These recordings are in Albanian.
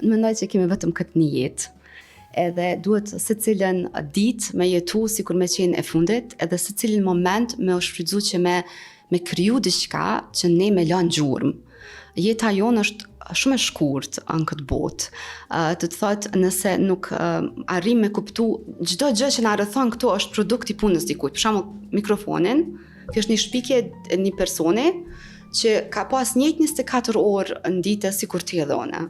Mendoj që kemi vetëm këtë një jetë. Edhe duhet secilën ditë me jetu sikur me qenë e fundit, edhe secilin moment me u shfrytzu që me me kriju diçka që ne me lanë gjurmë. Jeta jonë është shumë e shkurt në këtë botë. Uh, do të thotë nëse nuk uh, arrim me kuptu çdo gjë që na rrethon këtu është produkt i punës dikujt. Për shembull, mikrofonin, kjo është një shpikje e një personi që ka pas njëjtë 24 orë në ditë sikur ti edhe unë.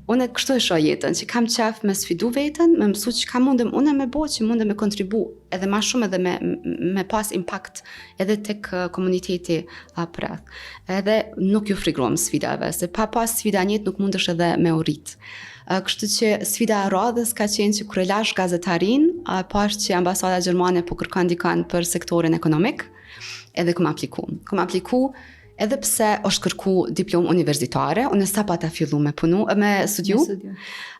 Unë kështu e shoh jetën, që kam qef me sfidu veten, me mësu çka mundem unë me bo, që mundem me kontribu edhe ma shumë edhe me, me pas impakt edhe tek komuniteti përreth. Edhe nuk ju frigohem sfidave, se pa pas sfida n'jetë nuk mundesh edhe me u rrit. Kështu që sfida e radhës ka qenë që kur e lash gazetarin, pash që ambasada gjermane po kërkon dikan për sektorin ekonomik, edhe kum apliku. Kum apliku edhe pse është kërku diplomë universitare, unë sa pata fillu me punu, me studiu. Me studiu.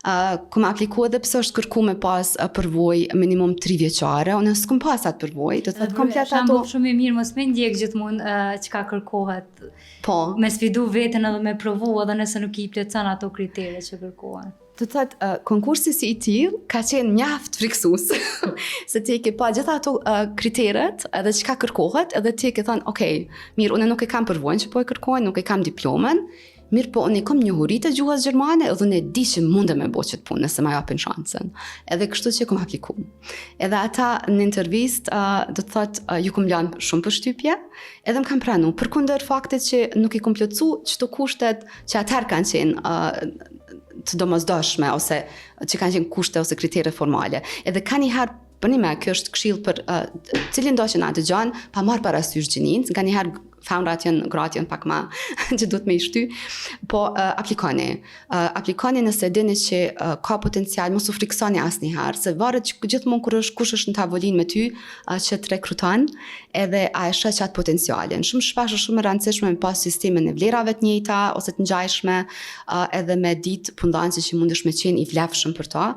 Uh, kum apliku edhe pse është kërku me pas përvoj minimum 3 vjeçare, unë s'kum pas atë përvoj, do të thotë komplet ato. Shumë i mirë mos me ndjek gjithmonë uh, çka kërkohet. Po. Me sfidu veten edhe me provu edhe nëse nuk i plotëson ato kritere që kërkohen. Do të thotë, uh, konkursi si i tillë ka qenë mjaft frikësues. se ti e ke pa gjitha ato uh, kriteret edhe çka kërkohet, edhe ti e ke thënë, ok, mirë, unë nuk e kam përvojën që po e kërkojnë, nuk e kam diplomën, mirë po unë i kam njohuritë e gjuhës gjermane edhe unë e di që mundem me bo qët punë nëse ma japin shansën. Edhe kështu që kom apliku. Edhe ata në intervistë, uh, do të thotë, uh, ju kom lanë shumë përshtypje, edhe më kanë pranu, përkundër faktit që nuk i kom plotësu qëto kushtet që atëherë kanë qenë uh, të domosdoshme ose që kanë qenë kushte ose kritere formale. Edhe kanjëherë përnime, kjo është këshillë për uh, cilin do që na dëgjon, pa marrë parasysh gjinin, nganjëherë femrat janë gratë janë pak ma që duhet me i shty, po uh, aplikoni. Uh, aplikoni nëse dini që uh, ka potencial, mos u friksoni asnjëherë, se varet që gjithmonë kur është kush është në tavolinë me ty uh, që të rekruton, edhe a e sheh qatë potencialin. Shumë shpesh është shumë e rëndësishme me pas sistemin e vlerave të njëjta ose të ngjashme, uh, edhe me ditë punëdhënësi që mundesh me qenë i vlefshëm për ta.